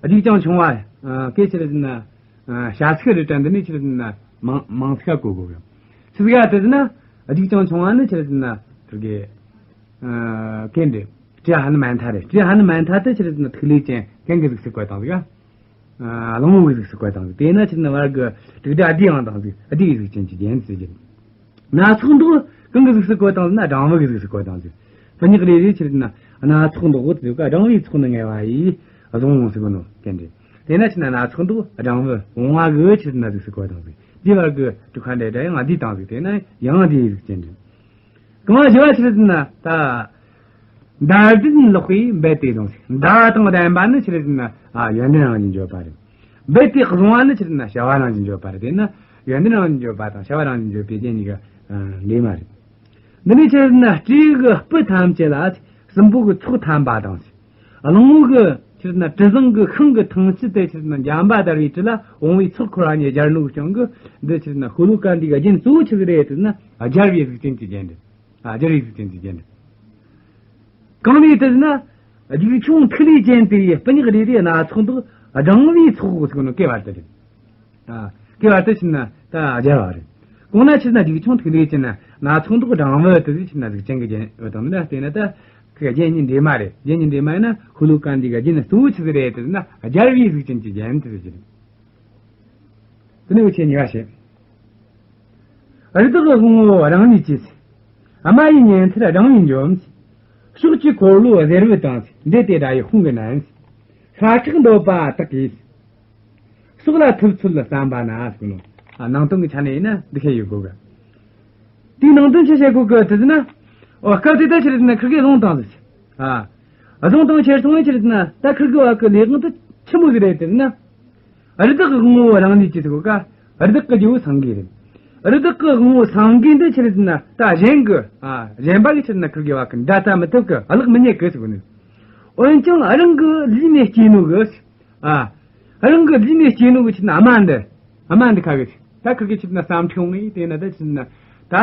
རྒྱུག་ཅིང་མཆོང་བ། ཨ། སྐད་ཕྱིར་ན། ཨ། བྱ་ཚིག་རེ་དྲན་འདི་ནས་ཕྱིར་ན་མིང་མིང་ཚིག་ག་གོ་དགོས་གི་ཆི་ཟིག་ཡ་དེ་ཟེར་ན། རྒྱུག་ཅིང་མཆོང་བ་ནི་ཕྱིར་ན་ཁིར་གེ། ཨ། གན་འདི། སྤྲེའུ་ཧ་ནུ་མན་ཐ་རེད། སྤྲེའུ་ཧ་ནུ་མན་ཐ་དེ་ཕྱིར་ན་ཐིག་ལེ་ཅན་གན་གི་གཟུགས་སུ་བཀོད་བཏང་ཟིག་ཡ། གླང་བོ་གི་གཟུགས་སུ་བཀོད་བཏང་ཟིག་དེས་ན་ཕྱིར་ན་བར་གི་དྲུག་སྒྲ་བསྡུས་ཡང་བཏང་ཟིག་བསྡུས་པའི་གཟུགས་ཅན་གྱི་རྒྱན་ཟེར་གྱི། སྣ་ཚོགས་མདོག་གང་གི་གཟུགས་སུ་བཀོད་བཏང་ཟིག་ན་སྦྲང་བུ་གི་གཟུགས་སུ་བཀོད་བཏང་ཟིག་སྤུ་ཉག་རེ་རེ་ཕྱིར་ན་སྣ་ཚོགས་མདོག་ཟེར་ག་སྦྲང་བུའི་ཚོགས་ནི་ངལ་བ་ཡིས་བཟུང་ཟེར་གོ་ནོ་གན་འདྲེ། དེས་ན་ཕྱིར་ན་སྣ་ཚོགས་མདོག་སྦྲང་བུ་བུང་བ་གི་ཕྱིར་ན་གཟུགས་སུ་བཀོད་བཏང་ཟིག་འདི་བར་གི་དྲུག་པ་འདྲེ་སྒྲ་ཡང་བསྡུས་བཏང་ཟིག་དེས་ན་ཡང་བསྡུས་གཟུགས་ཅན་འདྲེ། རྐང་པ་བཞི་བ་ཕྱིར་ན་ད། མདའ་གདན་ལོག་པའི་འབད་དེ་བཟུང་ཟེར། མདའ་དང་ལྡན་པ་ནི་ཕྱིར་ན་ཨ་ཡོན་ཏན་རང་བཞིན་བརྗོད་པ་རེད། འབད་དེ་བཟུང་བ་ནི་ཕྱིར་ན་བྱ་བ་རང་བཞིན་བརྗོད་པ་རེད། དེ་ན་ཡོན་ཏན་རང་བཞིན་བརྗོད་པ་དང་བྱ་བ་རང་བཞིན་བརྗོད་པའི་རྒྱན་གཉིས་ཀ་འདྲེས་མ་རེད། འདི་ནི་ཕྱིར་ན་སྤྲེའུ་གི་སྤུ་ཐམས་ཅད་ལ་སྲིན་པོ་གི་ཚོགས་ཐམ་པ་དང་ཟེར། གླང་བོ་གི་ཕྱིར་ན་དྲི་བཟང་གི་ཤིང་གི་ཐང་ལྕི་དེ་ཕྱིར་ན་འགྲམ་པ་བརྡར་བའི་དྲི་ལ་བུང་བའི་ཚོགས་འཁོར་བ་གཉིས་སྦྱར་ནོ་གི་རྐྱེན་གྱིས་འདི་ཕྱིར་ན་ཤོ་ལོ་ཀ་འདི་གི་རྒྱན་གཙོ་བོ་ཆི་ཟིག་རེད་ཟེར་ན་སྦྱར་བའི་གཟུགས་ཅན་གྱི་རྒྱན་རེད། ཨ་སྦྱར་བའི་གཟུགས་ཅན་གྱི་རྒྱན་རེད། གང་ལས་ཟེར་ན། རྒྱུག་མཆོང་ཐིག་ལེ་ཅན་དེ་ཡི་སྤུ་ཉག་རེ་རེ་སྣ་ཚོགས་མདོག་སྦྲང་བུའི་ཚོགས་ཟེར་གོ་ནོ་གི་བར་དུ་རེད། ཨ་གི་བར་དུ་ཕྱིར་ན་ད་སྦྱར་བ་རེད། གོང་ན་ཕྱིར་ན་རྒྱུག་མཆོང་ཐིག་ལེ་ཅན་ན་སྣ་ཚོགས་མདོག་སྦྲང་བུ་དེ་ཟིག་ཕྱིར་ན་གཟུགས་ཅན་གྱི་རྒྱན་ཡོད་དང་ནི་ན་བལྟས་ན་ད་ཁི་རྒྱན་གཉིས་འདྲེས་མ་རེད། རྒྱན་གཉིས་འདྲེས་མ་ཡིན་ན་ཤོ་ལོ་ཀ་འདི་ག་རྒྱན་གཙོ་བོ་ཆི་ཟིག་རེད་དེ་ཟེར་ན་སྦྱར་བའི་གཟུགས་ཅན་གྱི་རྒྱན་དེ་ཟིག་རེད། དེ་ནས་འུ་ཆོས་གཉིས་པ་བཤད། རི་དྭགས་དབང་པོ་རང་ལུས་ཀྱིས། ཨ་མ་ཡི་ཉལ་ཐར་སྦྲང་བུས་འཇོམས། ཕྱོགས་ཀྱི་འཁོར་ལོ་གཟེར་བུ་དང་། འདྲེ་དེ་དགྲ་ཡི་དཔུང་གིས་མནན། ཤ་ཁྲག་འདོད་པ་དག་གིས། སྲོག་ལ་ཐུབ་ཚོད་བསམ་པ་ན་ཟེར་ནོ། ཨ་ནང་དོན་གྱི་ཆ་ནས་ཡིན་ན་འདི་བཤད་ཡོད་དགོས་གི། དེའི་ནང་དོན་ཆི་བཤད་དགོས་གི་དེ་ཟེར་ན། འོ་སྐབས་དེ་ད་ཆི་རེད་ཟེར་ན་ཁིར་གེ་བླངས་བཏང་ཟེར། ཨ་བླངས་བཏང་ཁྱེར་སོང་བས་ཆི་རེད་ཟེར་ན་ད་ཁིར་གེ་བ་གི་ལས་དབང་དེ་ཆི་མོ་ཟིག་རེད་དེ་ཟེར་ན། རི་དྭགས་ཀྱི་དབང་པོ་རང་ལུས་ཀྱིས་ཟེར་གོ་ཀ། རི་དྭགས་ཀྱི་རྒྱལ་པོ་སེང་གེ་རེད། རི་དྭགས་ཀྱི་དབང་པོ་སེང་གེ་འདི་ཆི་རེད་ཟེར་ན་ད་གཞན་གྱི་ཨ་གཞན་པ་གིས་ཆི་རེད་ན་ཁིར་གེ་བ་གི་འདྲ་ལྟ་མི་ཐུབ་གི་གླགས་མི་རྙེད་གི་ཟེར་གོ་ནི། འོན་ཀྱང་རང་གི་ལུས་ནས་སྐྱེས་ནོ་གི་ཨ་རང་གི་ལུས་ནས་སྐྱེས་ནོ་གི་ཆི་རེད་ན་ཨ་མ་འདི་ཨ་མ་འདི་ཁ་གི་ད་ཁིར་གེ་ཆི་རེད་ན་བསམ་འཁྲུལ་ངེས་དེ་ན་ད་ཆི་རེད་ན་ད་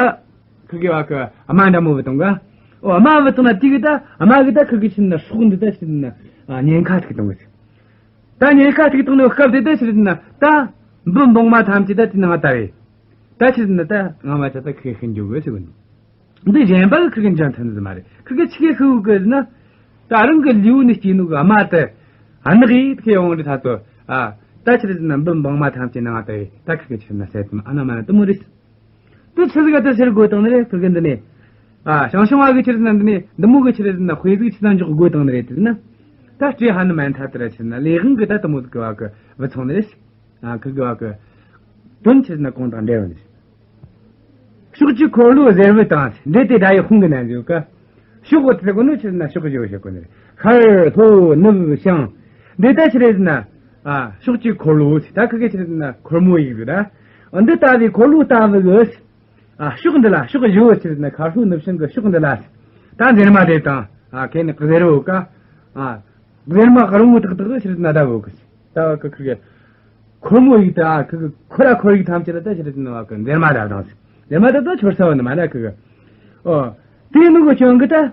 ཁིར་གེ་བ་གི་ཨ་མ་འདྲ་མོ་བུད་བཏང་གི། འོ་ཨ་མ་བུད་བཏང་ན་དེ་གི་ད་ཨ་མ་གི་ད་ཁིར་གེ་ཆི་རེད་ན་སྲོག་འདི་ད་ཆི་རེད་ན་ཨ་ཉེན་ཁ་ཐུག་བཏང་གི། ད་ཉེན་ཁ་ཐུག་བཏང་ནོ་སྐབས་དེ་ད་ཆི་རེད་ན་ད་འབུ་སྦྲང་མ་ཐམས་ཅད་ད་དེ་ནང་ལྟ་བས། ད་ཆི་རེད་ན་ད་ང་མ་ཆ་ད་ཁི་ཤི་འཇུག་གི་ཟེར་གོ་ནི། འདི་གཞན་པ་གི་ཁི་གི་འཇོན་ཐུབ་ནི་མ་རེད། ཁི་གི་ཆི་གི་ཤི་གི་ཟེར་ན། ད་རང་གི་ལུས་ནས་སྐྱེས་ནོ་གི་ཨ་མ་དེ་ཨ་ནག་ཡིས་ཁི་ཡོང་རེད་ད་དོ། ཨ་ད་ཆི་རེད་ཟེར་ན་འབུ་སྦྲང་མ་ཐམས་ཅད་ནང་ལྟ་བས་ད་ཁི་གི་ཆི་རེད་ན་ཟེར་དུ་ཨ་ན་མ་ན་དུ་མོ་རེད། དེ་ཆི་ཟིག་ག་དེ་ཟེར་དགོས་དང་ནི་རེད་ཁིར་གི་འདི་ནས། ཨ་ཞང་ཞུང་བ་གི་ཆི་རེད་ཟེར་ན་འདི་ནས་འདི་མོ་གི་ཆི་རེད་ཟེར་ན་དཔེ་ཟིག་ཆི་ཟིག་འཇོག་དགོས་དང་ནི་རེད་དེ་ན། ད་སྤྲེའུ་ཧ་ནུ་མན་ཐ་དེ་ར་ཆི་རེད་ན་ལས་དབང་གི་ད་དུ་མོ་ཟིག་གི་བ་གི་བུད་སོང་ནི་རེད། ཨ་ཁིར་གི་བ་གི་དོན་ཆི་རེད་ན་གོང་དང་འདྲ་བ་ནི། ཕྱོགས་ཀྱི་འཁོར་ལོ་གཟེར་བུ་དང་འདྲེ་དེ་དགྲ་ཡི་དཔུང་གིས་མནན་ཟེར་ག། ཕྱོགས་ཟེར་གོ་ནོ་ཆི་རེད་ན་ཕྱོགས་བཞི་བོ་བཤད་གོ་ནི་རེད། ཤར་ལྷོ་ནུབ་བྱང་། འདི་ད་ཆི་རེད་ཟེར་ན། ཨ་ཕྱོགས་ཀྱི་འཁོར་ལོ་ཟེར་ད་ཁི་གེ་ཆི་རེད་ཟེར་ན་འཁོར་མོ་ཡིག་ཟེར་ད། འདི་ལྟ་བུའི་འཁོར་ལོ་ལྟ་བུ་གི། ཨ་ཕྱོགས་འདི་ལ་ཕྱོགས་བཞི་བོ་ཆི་རེད་ཟེར་ན་ཤར་ལྷོ་ནུབ་བྱང་གི་ཕྱོགས་འདི་ལ། ད་འཛེར་མ་དེ་དང་ཨ་ཁེ་ནི་གཟེར་བོ་ཀ། ཨ་འཛེར་མ་རིང་བོ་ཏག་ཏག་ཆི་རེད་ཟེར་ན་ད་བོ་གི། ད་བ་གི་ཁི་གེ། འཁོར་མོ་ཡིག་ད་ཨ་ཁི་གི་ཁོ་ར་འཁོར་ཡིག་ཐམས་ཅད་ལ་ད་ཆི་རེད་ཟེར་ན་བ་གི་འཛེར་མ་དར་དང་ཟེར། འཛེར་མ་དར་ད་ཆོར་ས་བ་ནི་མ་ན་ཁི་གི། ཨོ། དེ་ནུ་གི་ཅང་གི་ད།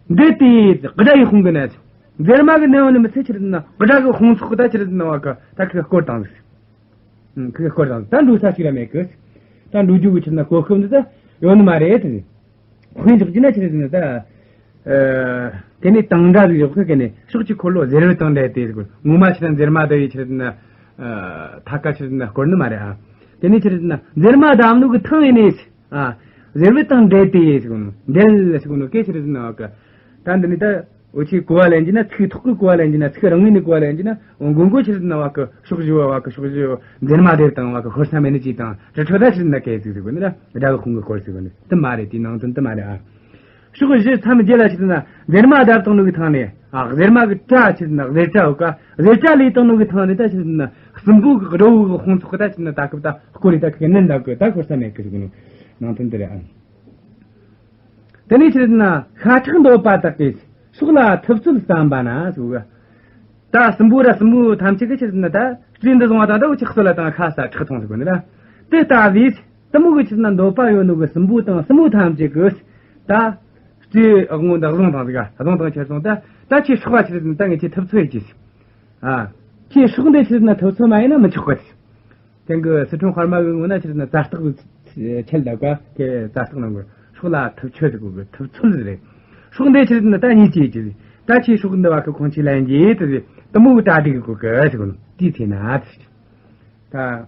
འདི་དེ་དགྲ་ཡི་དཔུང་གི་ནས། འཛེར་མ་གི་ནད་བ་ནི་མི་ཚེ་ཆི་རེད་ཟེར་ན་དགྲ་གི་དཔུང་ཚོགས་གི་ད་ཆི་རེད་ཟེར་ན་བ་གི་ད་ཁི་གི་སྐོར་དང་ཟེར། ཁི་གི་སྐོར་དང་ད་འགྲོ་ས་ཞིག་ར་མེད་གི། ད་འགྲོ་རྒྱུ་གི་ཆི་རེད་ན་གོ་སྐབས་འདི་ད་ཡོད་ནི་མ་རེད་དེ། དཔེ་འཇོག་རྒྱུ་ན་ཆི་རེད་ཟེར་ན་ད། ཨ་དེ་ནས་དང་འདྲ་ཟིག་ཡོད་གི་དེ་ནས་ཕྱོགས་ཀྱི་འཁོར་ལོ་གཟེར་བུ་དང་འདྲ་དེ་ཟེར་གོ། ངོ་མ་ཆི་རེད་འཛེར་མ་དར་བའི་ཆི་རེད་ཟེར་ན། ཨ་ཐ་ཀ་ཆི་རེད་ཟེར་ན་སྐོར་ནི་མ་རེད་ཨ། དེ་ནས་ཆི་རེད་ཟེར་ན་འཛེར་མ་དར་ནོ་གི་ཐང་ཡིན་ནས། ཨ་གཟེར་བུ་དང་འདྲ་དེ་ཟེར་གོ་ནོ་འདྲ་ཟེར་གོ་ནོ་སྐད་ཆི་རེད་ཟེར་ན་བ་གི། ད་འདི་ནི་ད་འུ་ཆོས་གོ་བ་ལེན་རྒྱུ་ན་ཚིག་ཐོག་གི་གོ་བ་ལེན་རྒྱུ་ན་ཚིག་རང་ངོས་ནས་གོ་བ་ལེན་རྒྱུ་ན་འོ་མགོ་མགོ་ཆི་རེད་ཟེར་ན་བ་གི་ཕྱོགས་བཞི་བ་བ་གི་ཕྱོགས་བཞི་འཛེར་མ་དར་དང་བ་གི་ཤོར་ས་མེད་ནི་ཅིག་དང་རི་ཁྲོད་ད་ཆི་རེད་ན་སྐད་ཟིག་ཟེར་གོ་ནི་ད་དགྲ་གི་དཔུང་གི་སྐོར་ཟེར་གོ་ནི་དེ་མ་རེད། དེའི་ནང་དོན་དེ་མ་རེད་ཨ། ཕྱོགས་བཞི་མཚམས་བརྒྱད་ལ་ཆི་རེད་ན་འཛེར་མ་དར་དང་ནོ་གི་ཐང་ནས་ཨ་གཟེར་མ་གི་སྐྲ་ཆི་རེད་ན་གཟེར་སྐྲ་འོ་ཀ་གཟེར་སྐྲ་ལས་དང་ནོ་གི་ཐང་ནས་ད་ཆི་རེད་ན་སྲིན་པོ་གི་དགྲ་བོ་གི་དཔུང་ཚོགས་གི་ད་ཆི་རེད་ན་ད་སྐབས་ད་སྐོར་རེ་ད་ཁི་གི་ནི་འདབ་གི་ད་ཤོར་ས་མེད་གི་ཟེར་གོ་ནི་ནང་དོན་དེ་རེད་ཨ། དེ་ནས་ཆི་རེད་ན་ཤ་ཁྲག་འདོད་པ་དག་གིས་སྲོག་ལ་ཐུབ་ཚོད་བསམ་པ་ན་ཟེར་གོ་གི། ད་སྲིན་པོ་ར་སྲིན་མོ་ཐམས་ཅད་ཀྱིས་ཆི་རེད་ན་ད་སྤྲེའུ་འདི་བཟུང་བ་དང་འདྲ་བོ་ཅིག་གསོད་ལ་དང་ཁ་ས་ཁྲག་འཐུང་ཟེར་གོ་ནི་ལ། དེ་ལྟ་བུའི་དེ་མོ་གི་ཆི་རེད་ན་འདོད་པ་ཡོད་ནོ་གི་སྲིན་པོ་དང་སྲིན་མོ་ཐམས་ཅད་ཀྱིས་ད་སྤྲེའུ་དབང་པོ་འདི་བཟུང་དང་ཟིག་ག་བཟུང་དང་ཁྱེར་སོང་ད་ད་ཁྱེད་སྲོག་ལ་ཆི་རེད་ན་ད་ངས་ཁྱེད་ཐུབ་ཚོད་ཡེད་ཀྱི་ཟེར། ཨ་ཁྱེད་སྲོག་འདི་ཆི་རེད་ན་ཐུབ་ཚོད་མ་ཡིན་ན་མི་ཆོག་གི་ཟེར། དེང་གི་སི་ཁྲོན་དཔར་མ་གི་ངོ་ན་ཆི་རེད་ན་ཛ་དྲག་གི་ཆད་ལ་ག་ཁེ་ཛ་དྲག་ནང་གི་སྲོག་ལ་ཐུབ་ཆོད་ཟེར་གོ་གི་ཐུབ་ཚོད་རེད། སྲོག་འདི་ཆི་རེད་ན་ད་ཉིད་ཀྱིས་ཀྱི་ད་ཁྱེད་སྲོག་འདི་བ་གི་ཁོང་ཆི་ལན་གྱིས་དེ་ཟེར། དུ་མོ་གི་གྲ་སྒྲིག་གི་གོ་གི་ཟེར་གོ་ནོ་དེའི་ཚེ་ན། ད་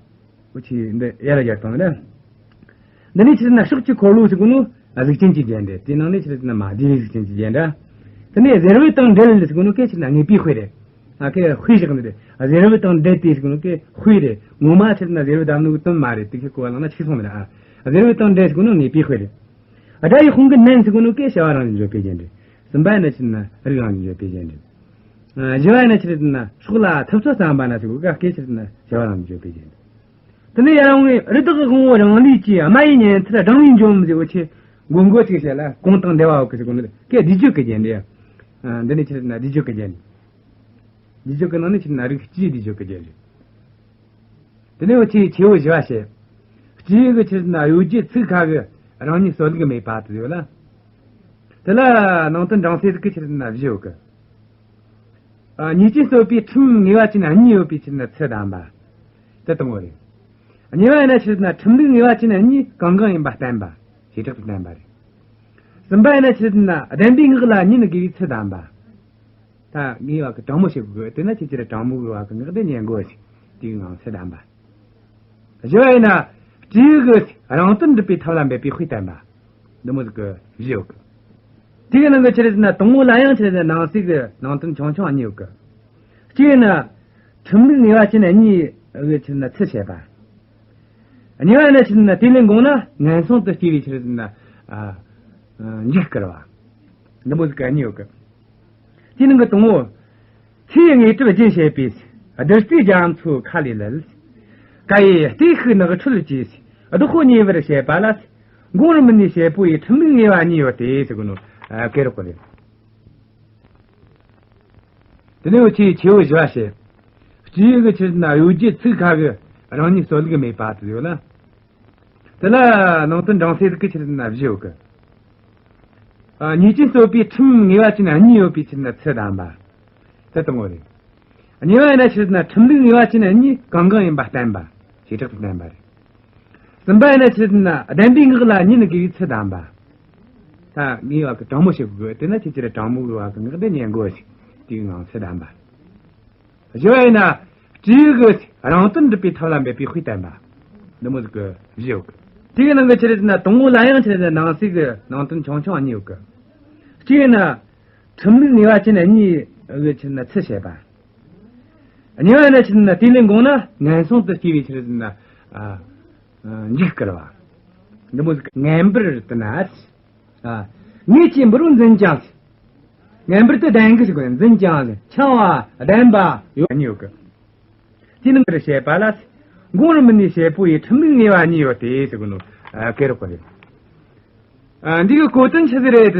འུ་ཆི་འདི་ཡར་ལ་ཡར་བཏང་ན། འདི་ནི་ཆི་ཟེར་ན་ཕྱོགས་ཀྱི་འཁོར་ལོ་ཟེར་གོ་ནོ་གཟུགས་ཅན་གྱི་རྒྱན་རེད། དེ་ནང་ནས་ཆི་ཟེར་ན་མ་བསྡུས་པའི་གཟུགས་ཅན་གྱི་རྒྱན་རེད། དེ་ནས་གཟེར་བུ་དང་འབྲེལ་ཟེར་གོ་ནོ་གན་ཆི་ཟེར་ན་ངེས་པའི་དཔེ་རེད། ཨ་གན་དཔེ་བཞག་ནི་རེད། གཟེར་བུ་དང་འབྲེལ་ཏེ་ཟེར་གོ་ནོ་གན་དཔེ་རེད། ངོ་མ་ཆི་ཟེར་ན་གཟེར་བུ་བསྡམས་ནོ་གི་དོན་མ་རེད། དེ་གན་གོ་བ་བླངས་ན་འཕྱུགས་སོང་ནི་རེད། ཨ་གཟེར་བུ་དང་འབྲེལ་ཟེར་གོ་ནོ་ངེས་པའི་དཔེ་རེད། ཨ་སྒྲ་ཡི་དཔུང་གིས་མནན་ཟེར་གོ་ནོ་གན་བྱ་བ་རང་བཞིན་བརྗོད་པའི་རྒྱན་རེད། གསུམ་པ་ཡིན་ན་ཆི་ཟེར་ན་རིགས་རང་བཞིན་བརྗོད་པའི་རྒྱན་རེད། ཨ་བཞི་བ་ཡིན་ན་ཆི་ཟེར་ན་སྲོག་ལ་ཐུབ་ཚོད་བརྩམས་པ་ན་ཟེར་གོ་གན་ཆི་ཟེར་ན་བྱ་བ་རང་བཞིན་བརྗོད་པའི་རྒྱན་རེད། དེ་ནས་ཡར་འོང་བའི་རི་དྭགས་ཀྱི་དབང་པོ་རང་ལུས་ཀྱིས། རྨ་ཡི་གཉན་ཚད་སྦྲང་བུས་འཇོམས་ཟེར་གོ་ཆེ། མགོ་མགོ་ཅིག་བྱས་ལ་གོང་དང་འདྲ་བ་ཡོད་གི་ཟེར་གོ་ནི་རེད། གན་བསྡུས་བརྗོད་ཀྱི་རྒྱན་རེད། ཨ་འདི་ནི་ཆི་ཟེར་ན་བསྡུས་བརྗོད་ཀྱི་རྒྱན་རེད། བསྡུས་བརྗོད་ཀྱི་ནང་ནས་ཆི་ཟེར་ན་རིགས་སྤྱིའི་བསྡུས་བརྗོད་ཀྱི་རྒྱན་རེད། དེ་ནས་འུ་ཆི་ཆེ་བོ་བཞི་བ་བཤད། སྤྱིའི་གི་ཆི་ཟེར་ན་ཡོ་བྱད་ཚིག་ཁ་གི་རང་ཉིད་སྲོལ་ལུགས་མེད་པ་དེ་ཡོད་ལ། དེ་ལ་ནང་དོན་འབྲིང་ཚད་གི་ཆི་ཟེར་ན་བཞི་ཡོད་གི། ཨ་ཉེས་ཅན་གསོད་པའི་ཁྲིམས་ངེས་པ་ཅན་གཉིས་ཡོད་པའི་ཆི་ཟེར་ན་ཚུལ་བསྟན་པ། དེ་དང་པོ་རེད། གཉིས་པ་ཡིན་ན་ཆི་ཟེར་ན་ཁྲིམས་ལུགས་ངེས་པ་ཅན་གཉིས་གང་གང་ཡིན་པ་བསྟན་པ། བྱེ་བྲག་ཏུ་བསྟན་པ་རེད། གསུམ་པ་ཡིན་ན་ཆི་ཟེར་ན་བདེན་པའི་ངག་ལ་ཉན་དགོས་པའི་ཚུལ་བསྟན་པ། ད་ངེས་པ་གི་དྲང་མོ་བྱེད་དགོས། དེ་ན་ཁྱེད་ཀྱིས་དྲང་མོ་གི་བ་གི་ངག་དེ་ཉན་དགོས་ཞེས་དེའི་ངང་ཚུལ་བསྟན་པ། བཞི་བ་ཡིན་ན་སྤྲེའུ་གི་རང་དོན་སྒྲུབ་པའི་ཐབས་ལ་འབད་པའི་དཔེ་བསྟན་པ། འདི་མོ་ཟིག་གི་བཞི་ཡོད་གི། དེ་གི་ནང་གི་ཆི་ཟེར་ན་དང་པོ་ལ་ཡང་ཆི་ཟེར་ན་ནང་གསེས་གི་ནང་དོན་ཆུང་ཆུང་གཉིས་ཡོད་གི། གཅིག་ཡིན་ན་ཁྲིམས་ལུགས་ངེས་པ་ཅན་གཉིས་གི་ཆི་ཟེར་ན་ཚུལ་བཤད་པ། གཉིས་པ་ཡིན་ན་ཆི་ཟེར་ན་དེ་ལས་འགོངས་ན་ངན་སོང་དུ་སྐྱེ་བའི་ཆི་ཟེར་ན་ཨ་ཨ་འཇིགས་སྐུལ་བ། འདི་མོ་ཟིག་གི་གཉིས་ཡོད་གི། དེའི་ནང་གི་དང་པོ། ཚེ་ཡི་དངོས་གྲུབ་རྒྱུན་བཤད་པའི། བདུད་རྩིའི་རྒྱ་མཚོ་ཁ་ལས་ལུད། བཀའ་ཡི་ལྟོས་ཤིག་ནགས་ཁྲོད་ཀྱི། བདག་པོ་ཉེ་བར་བཤད་པ་ལ། དགོངས་རུང་མི་ནུས་བྱེད་པོ་ཡི། ཁྲིམས་ལུགས་ངེས་པ་གཉིས་ཡོད་དེ་ཟེར་གོ་ནོ། ཨ་གན་རོགས་གི་རེད། དེ་ནས་འུ་ཆི་ཆེ་བོ་བཞི་བ་བཤད། སྤྱིའི་གི་ཆི་ཟེར་ན་ཡོ་བྱད་ཚིག་ཁ་གི་རང་ཉིད་སྲོལ་ལུགས་མེད་པ་དེ་ཡོད་ལ། དེ་ལ་ནང་དོན་འབྲིང་ཚད་གི་ཆི་ཟེར་ན་བཞི་ཡོད་གི། ཨ་ཉེས་ཅན་གསོད་པའི་ཁྲིམས་ངེས་པ་ཅན་གཉིས་ཡོད་པའི་ཆི་ཟེར་ན་ཚུལ་བསྟན་པ། དེ་དང་པོ་རེད། གཉིས་པ་ཡིན་ན་ཆི་ཟེར་ན་ཁྲིམས་ལུགས་ངེས་པ་ཅན་གཉིས་གང་གང་ཡིན་པ་བསྟན་པ། བྱེ་བྲག་ཏུ་བསྟན་པ་རེད། གསུམ་པ་ཡིན་ན་ཆི་ཟེར་ན་བདེན་པའི་ངག་ལ་ཉན་དགོས་པའི་ཚུལ་བསྟན་པ། ད་ངེས་པ་གི་དྲང་མོ་བྱེད་དགོས། དེ་ན་ཁྱེད་ཀྱིས་དྲང་མོ་གི་བ་གི་ངག་དེ་ཉན་དགོས་ཞེས་དེའི་ངང་ཚུལ་བསྟན་པ། བཞི་བ་ཡིན་ན་སྤྲེའུ་གི་རང་དོན་སྒྲུབ་པའི་ཐབས་ལ་འབད་པའི་དཔེ་བསྟན་པ། འདི་མོ་ཟིག་གི་བཞི་ཡོད་གི། དེ་གི་ནང་གི་ཆི་ཟེར་ན་དང་པོ་ལ་ཡང་ཆི་ཟེར་ན་ནང་གསེས་གི་ནང་དོན་ཆུང་ཆུང་གཉིས་ཡོད་གི། གཅིག་ཡིན་ན་ཁྲིམས་ལུགས་ངེས་པ་ཅན་གཉིས་གི་ཆི་ཟེར་ན་ཚུལ་བཤད་པ། གཉིས་པ་ཡིན་ན་ཆི་ཟེར་ན་དེ་ལས་འགོངས་ན་ངན་སོང་དུ་སྐྱེ་བའི་ཆི་ཟེར་ན་ཨ་ཨ་འཇིགས་སྐུལ་བ། འདི་མོ་ཟིག་གི། ངན་པར་བསྟན་ན། ཨ་ངེད་ཀྱི་འབུར་བོ་འཛིན་ཀྱང་། ངན་པར་དུ་ལྡན་གྱི་ཟེར་གོ་ནི། འཛིན་ཀྱང་ཟེར་འཆིང་བ་ལྡན་པ་ཡོད་གཉིས་ཡོད་གི། དེའི་ནང་གི་བཤད་པ་ལ། དགོངས་རུང་མི་ནུས་བྱེད་པོ་ཡི། ཁྲིམས་ལུགས་ངེས་པ་གཉིས་ཡོད་དེ་ཟེར་གོ་ནོ། ཨ་གན་རོགས་གི་རེད། ཨ་འདི་གི་གོ་དོན་ཆི་ཟིག་རེད།